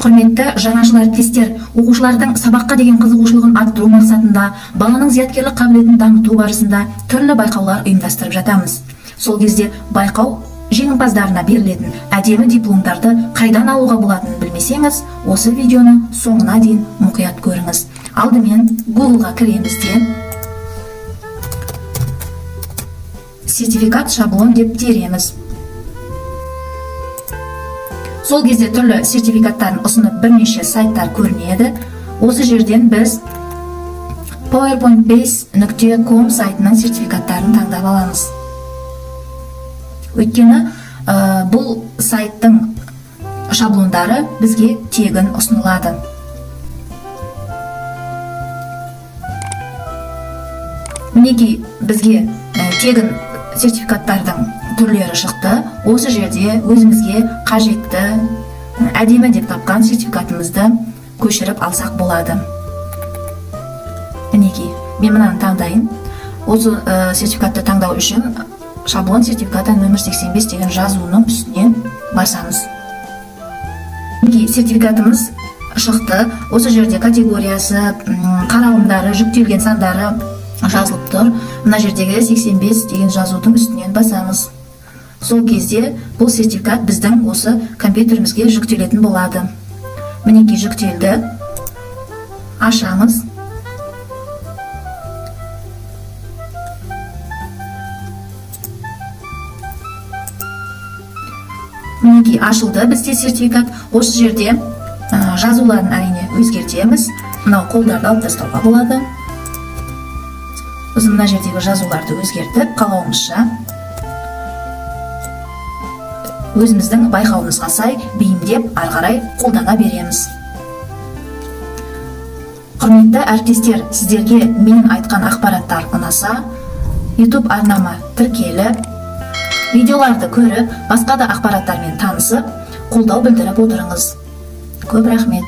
Құрметті жаңашыл әріптестер, оқушылардың сабаққа деген қызығушылығын арттыру мақсатында баланың зияткерлік қабілетін дамыту барысында түрлі байқаулар ұйымдастырып жатамыз. Сол кезде байқау жеңімпаздарына берілетін әдемі дипломдарды қайдан алуға болатынын білмесеңіз, осы видеоны соңына дейін мұқият көріңіз. Алдымен Googleға кіреміз де, сертификат шаблон деп тереміз. Сол кезде түрлі сертификаттарын ұсынып бірнеше сайттар көрінеді. Осы жерден біз powerpointbase.com сайтының сертификаттарын таңдап аламыз. Өйткені бұл сайттың шаблондары бізге тегін ұсынылады. Мінекей, бізге тегін сертификаттардың түрлері шықты. Осы жерде өзімізге қажетті, әдемі деп тапқан сертификатымызды көшіріп алсақ болады. Мінекей, мен мынаны таңдайын. Осы сертификатты таңдау үшін шаблон сертификата нөмір 85 деген жазуының үстінен басамыз. Мінекей, сертификатымыз шықты. Осы жерде категориясы, қаралымдары, жүктелген сандары жазылып тұр. Мына жердегі 85 деген жазудың үстінен басамыз. Сол кезде бұл сертификат біздің осы компьютерімізге жүктелетін болады. Мінекей, жүктелді. Ашамыз. Мінекей, ашылды бізде сертификат. Осы жерде жазуларын, әрине, өзгертеміз. Мынау қолдарды алып тастауға болады. Сосын мына жердегі жазуларды өзгертіп, қалауымызша, өзіміздің байқауымызға сай бейімдеп, ары қарай қолдана береміз. Құрметті әріптестер, сіздерге мен айтқан ақпараттар ұнаса, YouTube арнама тіркеліп, видеоларды көріп, басқа да ақпараттармен танысып, қолдау білдіріп отырыңыз. Көп рахмет.